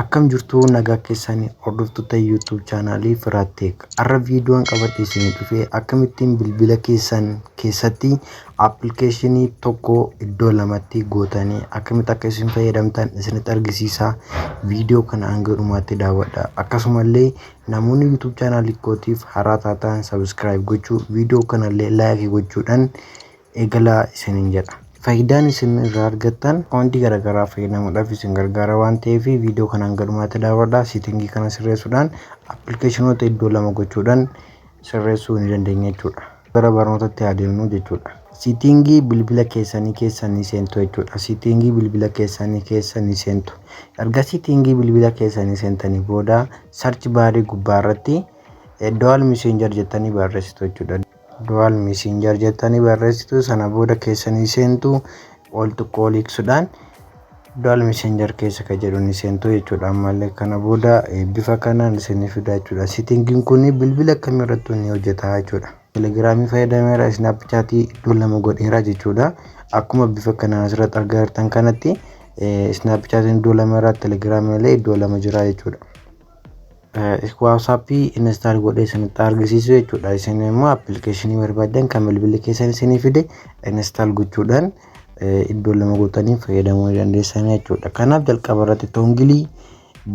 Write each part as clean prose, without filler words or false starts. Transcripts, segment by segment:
Akkam jirtu, nagaa keessanii, hordoftoota YouTube chaanaalii Firaatteek? Har'a viidiyoon qabadhe isinii dhufe akkamittiin bilbila keessan keessatti appilikeeshinii tokko iddoo lamatti gootanii akkamitti akka isin fayyadamtan isinitti argisiisa. Viidiyoo kana hanga dhumaatti daawwadha. Akkasumallee namoonni YouTube chaanaalii kootiif haaraa taatan subscribe gochuu, viidiyoo kanallee like gochuudhaan eegalaa isiniin jedha. Faayidaan isin irraa argattan akkaawuntii garaagaraa fayyadamuudhaaf isin gargaara waan ta'eef viidiyoo kana hanga dhumaatti daawwadhaa. Settingii kana sirreessuudhaan appilikeeshinoota iddoo lama gochuudhaan sirreessuu ni dandeenya jechuudha. Gara barnootatti adeemnu jechuudha. Settingii bilbila keessanii keessa ni seentu jechuudha. Settingii bilbila keessanii keessa ni seentu. Erga settingii bilbila keessanii seentanii booda search barii gubbaa irratti "Dual Messenger" jettanii barreessitu jechuudha. "Dual Messenger" jettanii barreessitu. Sana booda keessanii seentu, ol xiqqoo ol hiiksuudhaan "Dual Messenger" keessa kan jedhu ni seentu jechuudha. Ammallee kana booda bifa kanaan isinii fida jechuudha. Settingiin kun bilbila kamirrattuu ni hojjeta jechuudha. Telegiraamii fayyadameera, Snapchatii iddoo lama godheera jechuudha. Akkuma bifa kanaan asirratti argaa jirtan kanatti Snapchatiin iddoo lama irra, Telegiraamii illee iddoo lama jira jechuudha. WhatsAppii install godhee isinitti argisiisu jechuudha. Isin immoo appilikeeshinii barbaaddan kan bilbilli keessan isinii fide install gochuudhaan iddoo lama gootanii fayyadamuu ni dandeessan jechuudha. Kanaaf jalqaba irratti togglii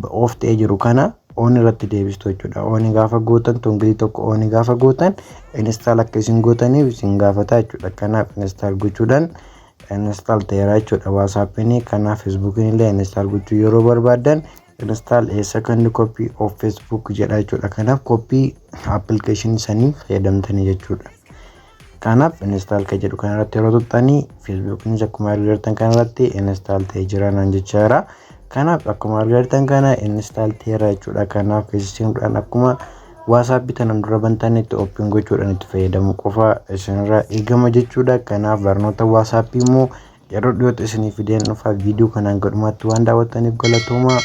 off ta'ee jiru kana on irratti deebistu jechuudha. On gaafa gootan, togglii tokko on gaafa gootan, install akka isin gootaniif isin gaafata jechuudha. Kanaaf install gochuudhaan install ta'eera jechuudha WhatsAppiin. Kanaaf Facebookiin illee install gochuu yeroo barbaaddan "install a second copy of Facebook" jedha jechuudha. Kanaaf copy appilikeeshinii sanii fayyadamtanii jechuudha. Kanaaf install kan jedhu kanarratti yeroo tuqxanii Facebookiinis akkuma argitan kanarratti install ta'ee jira naan jechaa jira. Kanaaf akkuma argitan kana install ta'eera jechuudha. Kanaaf keessa seenuudhaan akkuma WhatsAppii tanaan dura bantanitti open gochuudhaan itti fayyadamuu qofa isinirraa eegama jechuudha. Kanaaf barnoota WhatsAppii immoo yeroo dhiyootti isinii fideen dhufa. Viidiyoo kanaan gadhumaatti waan daawwattaniif galatoomaa.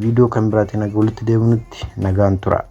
Viidiyoo kan biraatiin haga walitti deebinutti nagaan tura.